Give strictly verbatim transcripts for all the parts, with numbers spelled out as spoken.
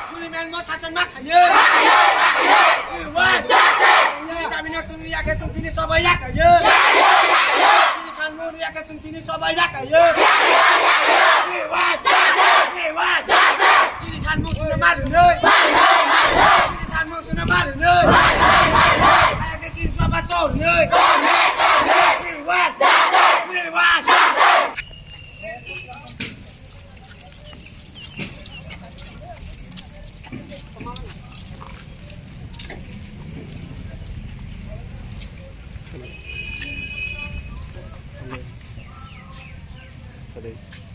Julian mo sason ma khayo. Julian. Juni tamino sunu yake sung tini soba yakayo. Juni sanmo yake sung tini soba yakayo. We want justice. We want justice. Juni sanmo sunu maru noi. Juni sanmo sunu maru noi. Ayake juni soba tor noi. We want justice. We want justice.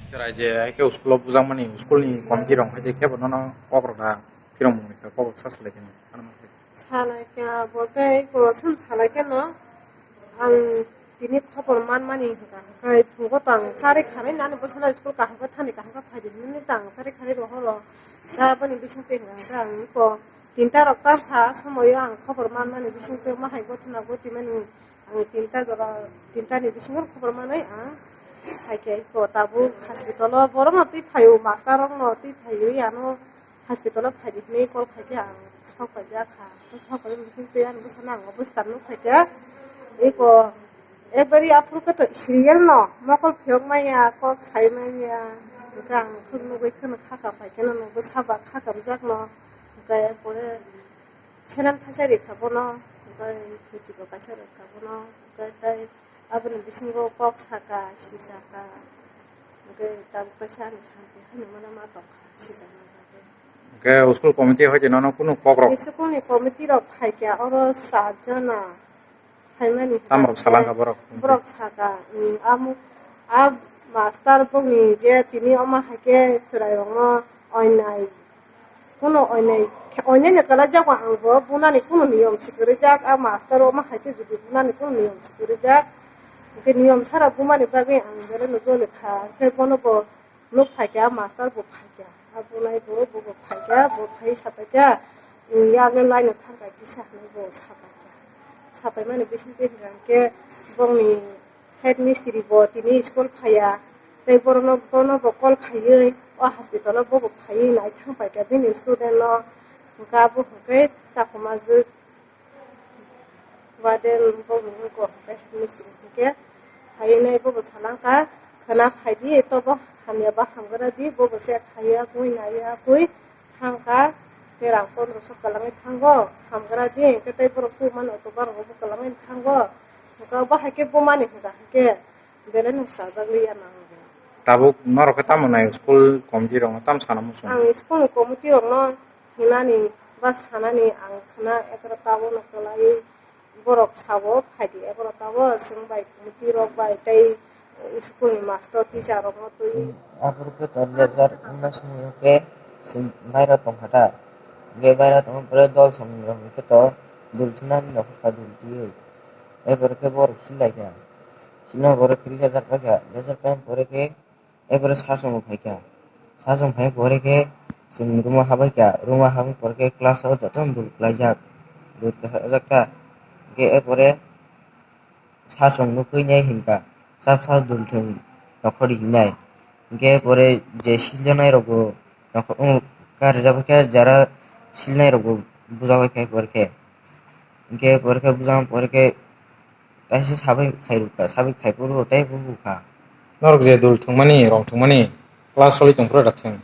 Chwrai je hai khe school o bujakmani, school ni committee rok hai khe bono no kok rok da, phirong mung khe kok rok sa salai khe no. Salai kha bo tei bo swn salai khe no. Ang tini khobor manmani hwnkha hwnkhe phungo tang chari kharwi nani bwsano school kaham khe thani kaham khe phaidi hinwi tang chari kharwi rohoro. Da boni bising twi hwnkha hwnkhe ang iko tinta rok tang kha somoio ang khobor manmani bising twi ma hai gothono gotwi mani ang tinta jora tinta ni bisingo khobor manwi ang hai khe iko tabuk hospital o borok no twi phaio master rok no twi phaiwi ano. Hospital o phaidi hinwi call khaikhe ang sok paijak kha. Sok paijak bising twi ani bwsano ang bwswk nukphaikha. Eko ekbari aphuru khe to serial no mokol phiyok manya, kok sai manya. Hwnkhe ang khwk nugwi kheno khaka phaikhe no nukgo saba khakamjak no. Hwnkhe pore selam thaisa rikha bono. Hwnkhe suchi bo kaisa rikha bono. Hwnkhe tei aboni bisingo kok saka, si saka. Hwnkhe tabuk kaisa ani santi haino mano ma tongkha, sijakna bagwi. Hwnkhe school committee hoite nono kunu kok rok? School ni committee rok phaikha, oro sat jona phaimani. Tamrok salangkha borok? Borok saka, um, amo, a master bokni je tini omo hai khe chwrairokno oinai. Kuno oinai, oinai ni kwlai jago ang bo bunani kuno niyom si kwrwi jak, a master omo hai khe jodi bunani kuno niyom si kwrwi jak, hwnkhe niyom sara bumani bagwi ang belai no joli kha, hwnkhe bono bo nuk phaikha, a master bo phaikha, a bunai bo, bo bo phaikha, bo phai sapaikha, yakle laino thangkha kisa hinwi bo sapaikha, sapaimani bisingtwi hwnkhe bongni head mistri bo tini school phaiya, tei borokno, bono bo call khaiwi o hospital o bobo phaiwi nai thang paikha bini student no, hwnkhe abo hwnkhe chakhumajwk. Warden bokni uncle hwnkhe head mistri hwnkhe phaiwi nai bobo salangkha, khwna phaidi tobo hamya ba hamgra di, bobo se khaiya gwi naiya gwi. Thangkha, tei rang pondro so kwlangwi thango, hamgra di, hwnkhe tei borok tubumani auto barok bo kwlangwi thango, hwnkhe bo hai khe bumani hwnkha hwnkhe belai no chajak liya nango. Tabuk norok khe tamo nai school committee rokno tamo sana muchung? Ang school ni committee rokno hinani ba sanani ang khwna ekro tabukno kwlaiwi. Borok sao, "Phaidi, eborok tabuk chwng bai committee rok bai tei school ni master teacher rok no twi." Chwng aphuru khe to leader wngna simi khe chwng baira tongkha ta. Hwnkhe baira tongma pore dol samung rok hwnkhe to dul thumnani nokha dul twiwi. Eborok khe borok silaikha. Sima borok khe leader paikha, leader paima pore khe Ebore sachwng bo phaikha. Sachwng phai pore khe chwng room o habaikha. Room o habwi pore khe class o jotono dul kwlaijak. Dul kwlaijak ta. Hwnkhe ebore sachwng nukgwi nai hinkha, "Sir, sir, dul thwng nokhordi," hinwi. Hwnkhe ebore je siljaknai rokbo nokhor, um, karijak khe jara silnai rokbo bujagwi phai pore khe. Hwnkhe pore khe bujang pore khe Kaisa sabai khairokha, sabai khaiphuru tei bubukha. Norok je dul thwngmani, rong thwngmani, class choli tongphuru da thwng?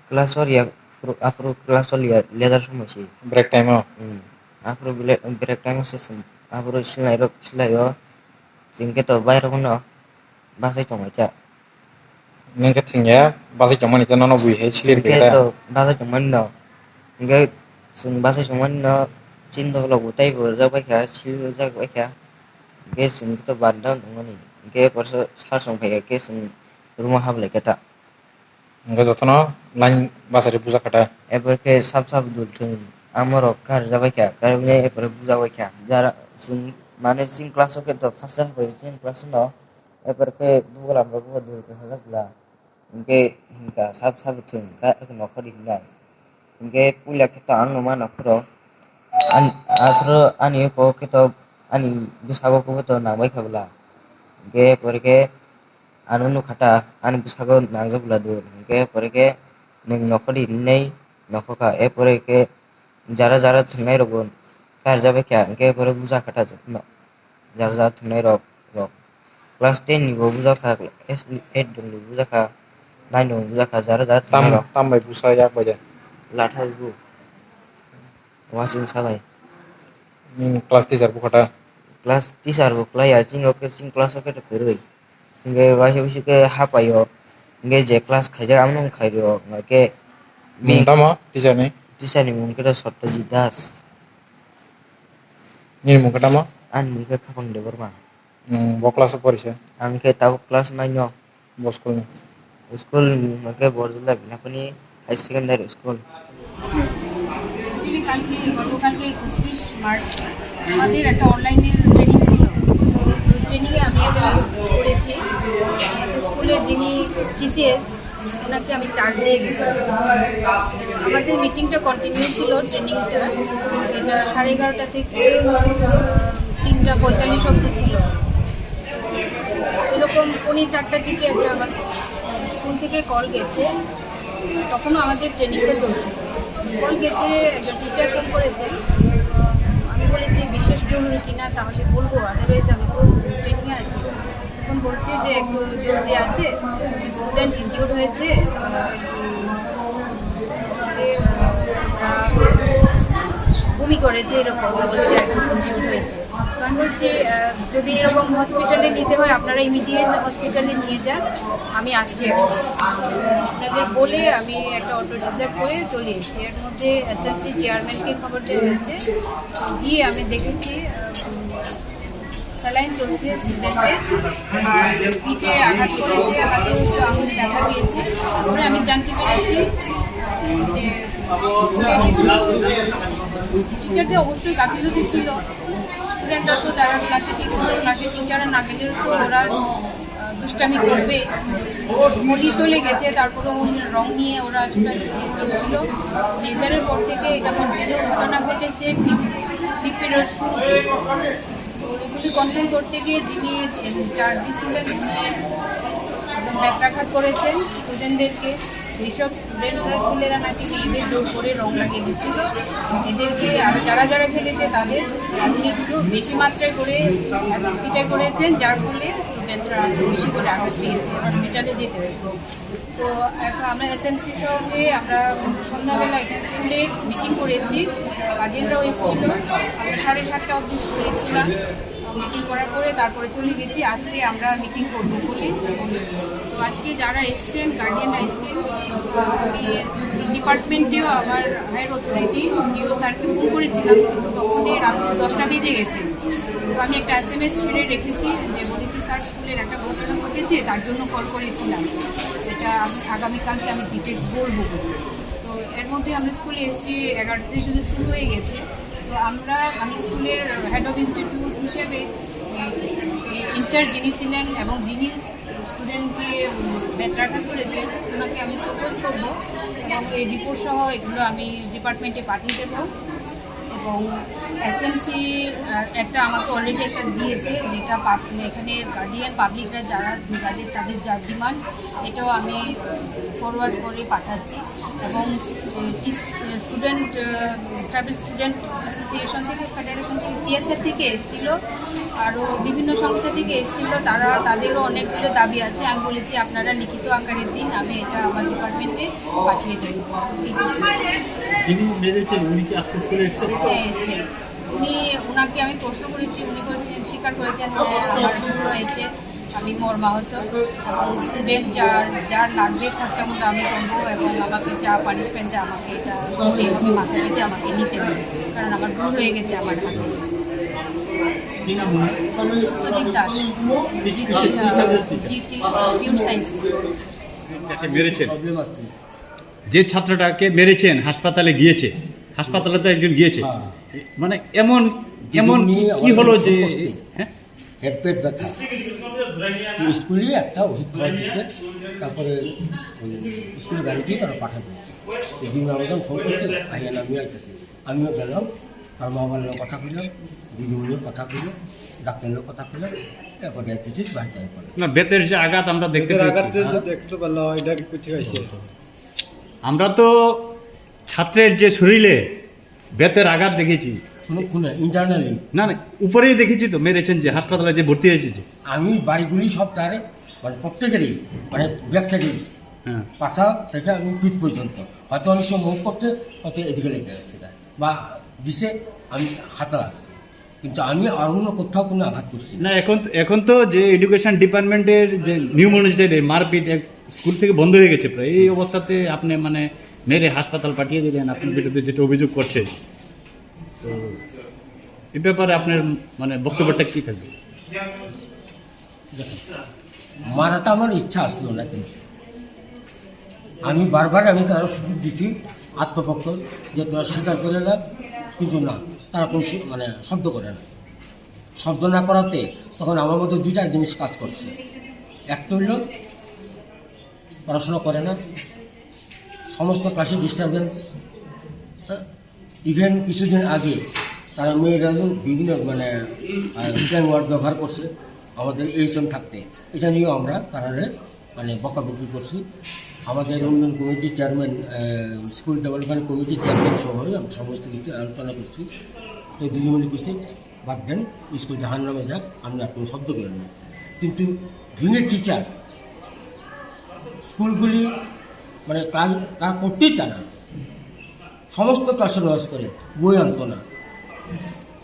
Class choliya, aphuru, aphuru class choliya, leader somoi se. Break time o? Hmm. Aphuru bile-, break time o se chwng, aphuru silai rok, silai o, chwng khe to bairok no bachai tongmai cha. Nwng khe thwngya, bachai tongmani tei nono bui hai slir Hwnkhe khe da. To bachai tongmani no. Hwnkhe chwng bachai tongmani no chini dokholo bo teibo rwjak bai kha, slir rwjak bai kha. Hwnkhe chwng khe to banda wngmani. Hwnkhe porsa sir song phai kha khe chwng room o hap lai khe ta. Hwnkhe jotono line bachari buja kha da. Epor khe sap sap dul thwng amorok kar rwjak bai kha, karwi epore buja bai kha. Jara chwng mane chini class o khe to first o habai chini class o no. Epor khe bubagra rok bo dul khe sajak bwla. Hwnkhe hinkha sab sabo thwng kha eko nokha di hinai. Hwnkhe puila khe to ang no ma nokha rok. An-, aphuru ani eko khe to ani bwsago khe to nang bai kha bwla. Hwnkhe pore khe ano nukha ta ani bwsago nangjak bwla do. Hwnkhe pore khe nwng nokha di hinai nokha kha. Epore khe jara jara thwngnai rok bo karjak bai kha, hwnkhe epore buja kha ta jotono. Jara jara thwngnai rok, rok. Class ten ni bo buja kha, class eight ni bo buja kha, nine ni bo buja kha, jara jara thwngnai Tam, rok. Tam bai busa yak bai de. Latha bo. Wasing sa bai. Hmm, class teacher bu kha ta. Class teacher bo klai ya, chini rok khe chini class o khe to kwrwi. Hwnkhe waisa waisa khe hapai o. Hwnkhe je class khaijak amo no khai rw o. Hwnkhe Mung tamo teacher ni? Teacher ni mung khe to Satyajit Das. Nini mung khe tamo? Ani mung khe Khapang Debbarma. Nwng bo class o porisa? Ang khe tabuk class nine o. Bo school ni? School ni mung khe Borjola Binapani Higher Secondary School. Actually কালকে, গতকালকে একত্রিশ মার্চ আমাদের একটা অনলাইনের ট্রেনিং ছিল। তো ট্রেনিংয়ে আমি অ্যাটেন্ড করেছি। আমাদের স্কুলের যিনি টিসিএস, ওনাকে আমি চার্জ দিয়ে গেছি। আমাদের মিটিংটা কন্টিনিউ ছিল, ট্রেনিংটা। এটা সাড়ে এগারোটা থেকে, আহ, তিনটা পঁয়তাল্লিশ অবধি ছিল। এরকম পৌনে চারটার দিকে একটা আমার স্কুল থেকে কল গেছে, তখনও আমাদের ট্রেনিংটা চলছিল। কল গেছে, একজন টিচার ফোন করেছে। আমি বলেছি, "বিশেষ জরুরি কিনা, তাহলে বলবো, আদারওয়াইজ আমি তো ট্রেনিংয়ে আছি।" তখন বলছে যে একটু জরুরি আছে, স্টুডেন্ট ইনজিউর্ড হয়েছে, আহ, বমি করেছে, এরকম বলছে আর কি, ইনজিউর্ড হয়েছে। তো আমি বলছি, আহ, যদি এরকম হসপিটালে নিতে হয়, আপনারা ইমিডিয়েট হসপিটালে নিয়ে যান, আমি আসছি এখন। আপনাদের বলে আমি একটা অটো রিজার্ভ করে চলে এসেছি। এর মধ্যে এসএমসি চেয়ারম্যানকে খবর দেওয়া হয়েছে, গিয়ে আমি দেখেছি, আহ, স্যালাইন চলছে স্টুডেন্টকে, আর পিঠে আঘাত করেছে, হাতে একটু আঙুলে ব্যথা পেয়েছে। তারপরে আমি জানতে পেরেছি যে টিচারদের অবশ্যই গাফিলতি ছিল। স্টুডেন্টরা তো তারা ক্লাসে ঠিক মতো ক্লাসে টিচাররা না গেলে তো ওরা, আহ, দুষ্টামি করবে। হোলি চলে গেছে, তারপরে হোলির রং নিয়ে ওরা ছোটাছুটি করছিল। লেজারের পর থেকে এটা কন্টিনিউ ঘটনা ঘটেছে। পিপ-, পিপেরও শুরুতে। তো এগুলি কন্ট্রোল করতে গিয়ে যিনি ইনচার্জ ছিলেন, উনি একদম ব্যত্রাঘাত করেছেন স্টুডেন্টদেরকে। যেসব স্টুডেন্টরা ছিলেন নাকি মেয়েদের জোর করে রং লাগিয়ে দিচ্ছিল, এদেরকে আর যারা যারা খেলেছে তাদের আপনি একটু বেশি মাত্রায় করে পিটাই করেছেন, যার ফলে স্টুডেন্টরা বেশি করে আঘাত পেয়েছে, হসপিটালে যেতে হয়েছে। তো এখন আমরা এসএমসির সঙ্গে আমরা সন্ধ্যাবেলা এখানে স্কুলে মিটিং করেছি, গার্ডিয়ানরাও এসেছিল। আমরা সাড়ে সাতটা অবধি স্কুলে ছিলাম। মিটিং করার পরে তারপরে চলে গেছি। আজকে আমরা মিটিং করবো বলে। তো আজকে যারা এসছেন, গার্ডিয়ানরা এসছেন, আমি ডিপার্টমেন্টেও আমার হায়ার অথরিটি ডিও স্যারকে ফোন করেছিলাম, কিন্তু তখনই রাত দশটা বেজে গেছে। তো আমি একটা এসএমএস ছেড়ে রেখেছি, যে বলেছি, "স্যার, স্কুলের একটা ঘটনা ঘটেছে, তার জন্য কল করেছিলাম।" এটা আমি আগামীকালকে আমি ডিটেলস বলবো। তো এর মধ্যে আমরা স্কুলে এসেছি, এগারোটা থেকে কিন্তু শুরু হয়ে গেছে। তো আমরা, আমি স্কুলের হেড অফ ইনস্টিটিউট হিসেবে, এ, এ, ইনচার্জ যিনি ছিলেন এবং যিনি স্টুডেন্টকে, উম, ব্যত্রাঘাত করেছেন, ওনাকে আমি শোকজ করবো এবং এই রিপোর্ট সহ এগুলো আমি ডিপার্টমেন্টে পাঠিয়ে দেবো। এবং এসএমসির, আহ, একটা আমাকে অলরেডি একটা দিয়েছে, যেটা পাব-, এখানে গার্ডিয়ান পাবলিকরা যারা, যাদের, তাদের যা ডিমান্ড, এটাও আমি ফরওয়ার্ড করে পাঠাচ্ছি। এবং, আহ, টিস-, আহ, স্টুডেন্ট, আহ, ট্রাইবাল স্টুডেন্ট অ্যাসোসিয়েশন থেকে, ফেডারেশন থেকে, টিএসএফ থেকে এসেছিল, আরও বিভিন্ন সংস্থা থেকে এসেছিল। তারা, তাদেরও অনেকগুলো দাবি আছে। আমি বলেছি, "আপনারা লিখিত আকারে দিন, আমি এটা আমার ডিপার্টমেন্টে পাঠিয়ে দেবো।" যিনি মেরেছেন, উনি কি আজকে স্কুলে এসেছেন? হ্যাঁ, এসেছেন। উনি, ওনাকে আমি প্রশ্ন করেছি, উনি বলছেন, স্বীকার করেছেন, "হ্যাঁ, আমার ভুল হয়েছে।" আমি মর্মাহত এবং স্টুডেন্ট যার, যার লাগবে খরচাগুলো আমি করবো এবং আমাকে যা পানিশমেন্ট আমাকে এটা করতেই হবে, মাথা পেতে আমাকে নিতে হবে, কারণ আমার ভুল হয়ে গেছে আমার হাতে। কি নাম ওনার? সত্যজিৎ দাস। কি, জিটি, কি, কি subject teacher? GT, pure science. যাকে মেরেছেন, প্রবলেম আছে। যে ছাত্রটাকে মেরেছেন, হাসপাতালে গিয়েছে, হাসপাতালে তো একজন গিয়েছে। হ্যাঁ। মানে এমন, এমন কি, কি হলো যে, হ্যাঁ? এর পেট ব্যথা। তো স্কুলে একটা ওষুধ খাওয়া দিচ্ছে, তারপরে ওই স্কুলে গাড়ি দিয়ে তারা পাঠিয়ে দিচ্ছে। তো দিন আমাকে ফোন করছে, "ভাইয়া, আমি আইতেছি।" আমিও গেলাম, তার মা বাবার লগে কথা কইলাম, দিদিমণির কথা কইলাম, ডাক্তারের লগে কথা কইলাম, এরপরে এসে বাড়িতে আই পড়লাম। না, বেতের যে আঘাত আমরা দেখতে বেতের পেয়েছি। আঘাত যে, যে দেখতে পেলাম, এটা কি ঠিক আছে? আমরা তো ছাত্রের যে শরীরে বেতের আঘাত দেখেছি। কোনো, কোনো ইন্টারনালি? না, না, উপরেই দেখেছি তো, মেরেছেন যে হাসপাতালে যে ভর্তি হয়েছে যে। আমি বাড়িগুলি সব তারে, মানে, প্রত্যেকেরই, মানে, ব্যাক সাইডে দিছি। হ্যাঁ। পাছা থেকে আমি পিঠ পর্যন্ত। হয়তো অনেক সময় মুভ করতে, হয়তো এদিকে লেগে আসছে তার। বা দিছে, আমি হাতে লাগছে। কিন্তু আমি আর অন্য কোথাও কোনো আঘাত করছি না। না, এখন, এখন তো যে এডুকেশন ডিপার্টমেন্টের যে নিয়ম অনুযায়ী মারপিট এক স্কুল থেকে বন্ধ হয়ে গেছে প্রায়, এই অবস্থাতে আপনি, মানে, মেরে হাসপাতাল পাঠিয়ে দিলেন, আপনার বিরুদ্ধে যেটা অভিযোগ করছে, তো এই ব্যাপারে আপনার, মানে, বক্তব্যটা কি থাকবে? দেখেন, মারাটা আমার ইচ্ছা আসছিল না, কিন্তু আমি বারবার, আমি তারা সুযোগ দিছি আত্মপক্ষ যে তোরা স্বীকার করে না, কিন্তু না, তারা কোনো সু-, মানে, শব্দ করে না। শব্দ না করাতে তখন আমার মধ্যে দুইটা জিনিস কাজ করছে। একটা হইল পড়াশোনা করে না, সমস্ত ক্লাসে ডিস্টারবেন্স, হ্যাঁ। ইভেন কিছুদিন আগে তারা মেয়েরাও বিভিন্ন, মানে, আহ, স্ল্যাং ওয়ার্ড ব্যবহার করছে আমাদের এইচএম থাকতে। এটা নিয়েও আমরা তারারে, মানে, বকাবকি করছি। আমাদের উন্নয়ন কমিটির চেয়ারম্যান, আহ, স্কুল ডেভেলপমেন্ট কমিটির চেয়ারম্যান সহ আমরা সমস্ত কিছু আলোচনা করছি। তো দিদিমণি কইছে, "বাদ দেন, স্কুল জাহান্নামে যাক, আপনি আর কোনো শব্দ করেন না।" কিন্তু বিং এ টিচার স্কুলগুলি, মানে, ক্লাস তারা করতেই চায় না, সমস্ত ক্লাসে লস করে, বই আনতো না,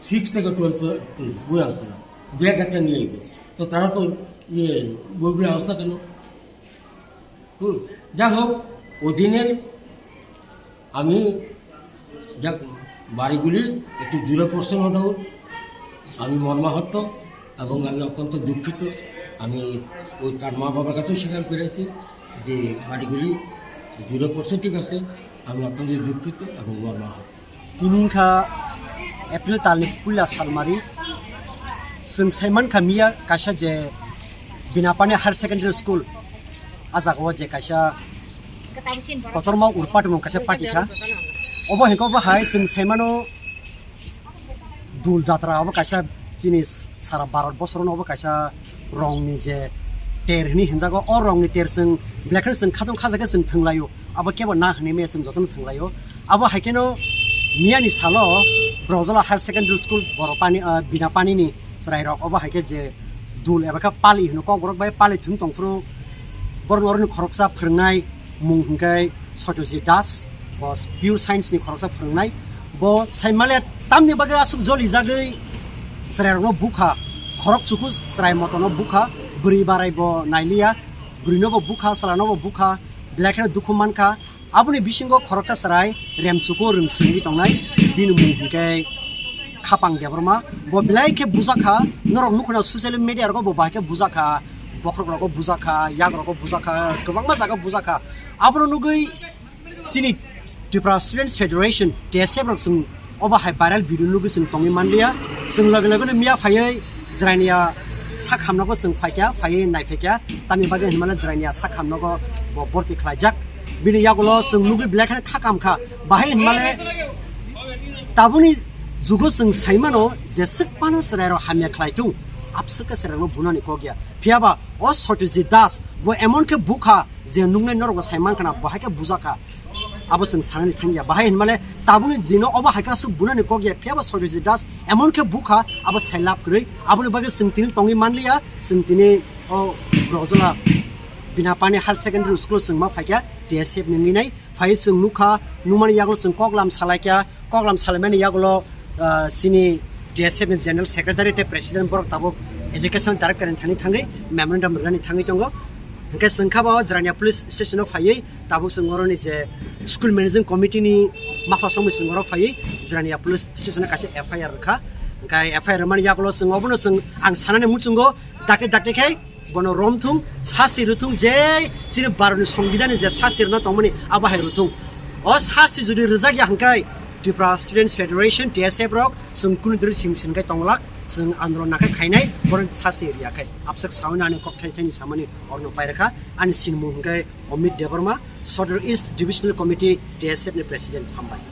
সিক্স থেকে টুয়েলভ পর্যন্ত বই আনতো না, ব্যাগ একটা নিয়ে আইতো। তো তারা তো, ইয়ে, বইগুলো আনছে না কেন? হুম, যাই হোক, ওদিনের আমি, যাক, বাড়িগুলি একটু জুড়ে পড়ছে, no doubt। আমি মর্মাহত এবং আমি অত্যন্ত দুঃখিত। আমি ওই তার মা বাবার কাছেও স্বীকার করেছি যে বাড়িগুলি জুড়ে পড়ছে, ঠিক আছে, আমি অত্যন্ত দুঃখিত এবং মর্মাহত। Tini wngkha April talni puila salmari. Chwng saimankha miya kaisa je Binapani Higher Secondary School, a jagao je kaisa kotorma urpatmung kaisa party kha. Obo hinkhe obo hai chwng saimano dul jatra, obo kaisa chini sara Bharat bosorono obo kaisa rongni je ter hwnwi hinjago, o rongni ter chwng belai kheno chwng khatong khajakhe chwng thwnglaio, abo kebo na hwnwi maya chwng jotono thwnglaio. Abo hai kheno miyani salo Brojala Higher Secondary School Borapani, ah, Binapani ni chwrairok obo hai khe je dul eba khe pali hino kokborok bai pali thwng tongphuru borok oroni khoroksa phwrwngnai mung hwnkhe Satyajit Das, bo pure science ni khoroksa phwrwngnai. Bo saimale tamni bagwi aswk jolijagwi chwrairokno bukha, khorok chuku chwrai motono bukha, bwrwi barai bo nailiya, bwrwino bo bukha, chwlano bo bukha, belai kheno dukhu mankha. Aboni bisingo khoroksa chwrai Remchuku Rwngsingwi tongnai, bini mung hwnkhe Khapang Debbarma. Bo belai khe bujakha, norok nukhuna social media rogo bo bahai khe bujakha, bokhorok rogo bujakha, yak rogo bujakha, kwbangma jaga bujakha. Abono nugwi chini Tripura Students Federation, T S F rok chwng obo hai viral video nugwi chwng tongwi manliya. Chwng loge loge no miya phaiwi Jwrainiya sak hamnogo chwng phaikha, phaiwi naiphaikha, tamni bagwi hinmano Jwrainiya sak hamnogo bo borti khlaijak. Bini yagulo chwng nugwi belai kheno kha kamkha, bahai hinmale tabukni jugo chwng saimano jeswk phano chwrairok hamya khlai thung, abswk khe chwrairokno bunani kok ya. Phiyaba o Satyajit Das bo emon khe bukha je nuknai norokbo saimankha na, bo hai khe bujakha. Abo chwng sanani thangya. Bahai hinmale tabukni dino obo hai khe aswk bunani kok ya, phiyaba Satyajit Das emon khe bukha, abo sai lab kwrwi. Aboni bagwi chwng tini tongwi manliya, chwng tini o Brojala Binapani Higher Secondary School chwng ma phaikha, T S F ni nai phai chwng nukha, nukmani yagulo chwng koklam salaikha, koklam salaimani yagulo, ah, chini T S F ni General Secretary tei President borok tabuk education director ni thani thangwi memorandum rwnani thangwi tongo. Hwnkhe chwng kha bo Jirania police station o phaiwi tabuk chwng oroni je school managing committee ni mapha songwi chwng oro phaiwi Jirania police station o kaisa F I R rwkha. Hwnkhe F I R rwmani yagulo chwng obono chwng ang sanani muchungo dakti dakti khe bono romthung, sasti rwthung, je chini Bharatni Songbidanni je sasti rwna tongmani abo hai rwthung. O sasti jodi rwjak ya hwnkhe Tripura Students Federation, T S F rok chwng kunu diri sing sing khe tonglak, chwng andolon nakhe khainai, bono sasti rwya khe. Abswk sawi nani kok thai thai ni samani orno pairwkha, ani sinmung hwnkhe Amit Debbarma, Sadar East Divisional Committee, T S F ni President. Hambai.